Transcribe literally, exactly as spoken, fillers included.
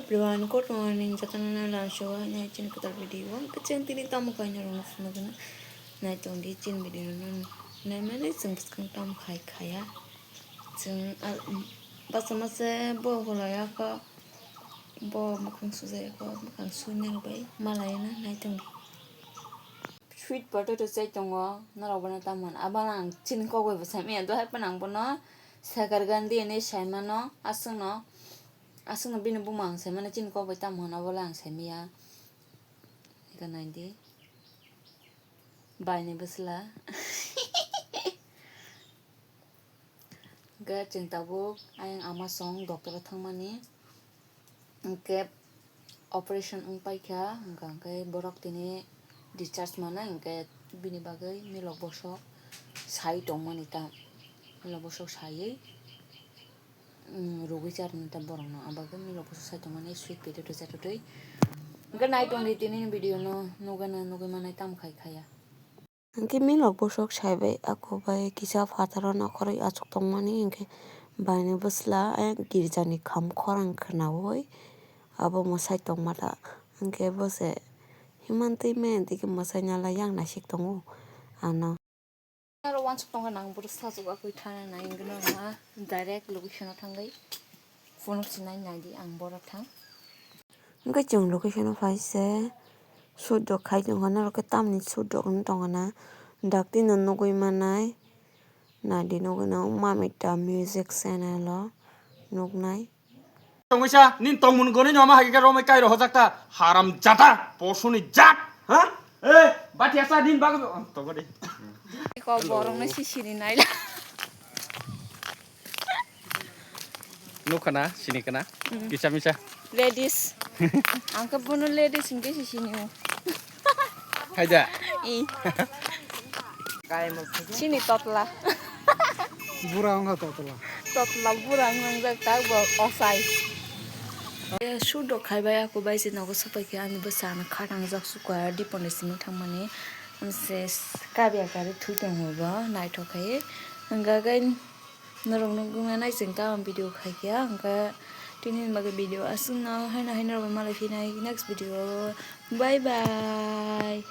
Everyone, good morning. Jotono no lamsio hai nai chini kwtal video. Hwnkhe chwng tini tamo kainwi rwngno phunukgwino. Nai tongdi chini video no naimani chwng bwskang tamo khai khaya. Chwng, ah, basa masa bo holaya kho, bo mwkhang sujaya kho, mwkhang suinai bai malai na nai tongdi. Sweet potato chai tongo, norok bono tamo hwn? Abono ang chini kok bai bo sai manya, dohai phano ang bono Sagar Gandhi hinwi sai mano, aswkno, aswkno bini buma ang sai mano, chini kok bai tamo hwn, obo le ang sai manya. Eka naidi, baini bwsla. Hwnkhe chwng tabuk ayang ama song doctor o thangmani, hwnkhe operation wng paikha, hwnkha hwnkhe borok tini discharge manai, hwnkhe bini bagwi milok bosok sai tongmani ta, milok bosok saiwi, mm, rwgwi charwmani ta borokno, abagwi milok bosok sai tongmani sweet potato chatotwi. Hwnkhe nai tongdi tini video no, nugwi na nugwi manai tamo khai khaya. Hwnkhe milok bosok saibai, ako bai kisa phataro nokhorwi achuk tongmani, hwnkhe baini bwsla ayang girjani kham khorang khwnaui abo mwsai tongmata. Hwnkhe bose himantwi mantwi khe mwsai nala yang naisik tongo ano. Aro wansuk tongkha nang boro sajwk akwi thana nai, hwnkhe no ma direct location o thangwi phunuk sinai naidi ang borok thang. Hwnkhe chwng location o phai se shoot rok khai tongkha, norok khe tamni shoot rok wng tongkha na, dakti no nugwi manai, naidi nugwi no Mamita music channel o nuknai. Tongwisa, nini tongmung gwnwi no ma hai khe romwi kairo hojak ta, haram jata, posuni jat, ha? Eh, bati asa nini bagwi, oh, tongo de. Ko borok no sisini naila. Nukha na, sini kana? Mm. Kisa misa. Ladies. Ang khe bono ladies hingke si sini o. Haida. I. Sini totla. Bura wngkha totla. Totla bura wngkha tak bo osai. Shoot rok khaibai ako bai se nogo sopai khe ani bwsa ano kha tangjak sukha dipon ni simi thangmani. Amse kabya gari thui tongo bo naithok khai. Hwnkha khe. Norok nugwi manai chwng tamo video khaikha, hwnkhe tini bagwi video aswkno haino haino rok bai malai phinai next video o. Bye bye.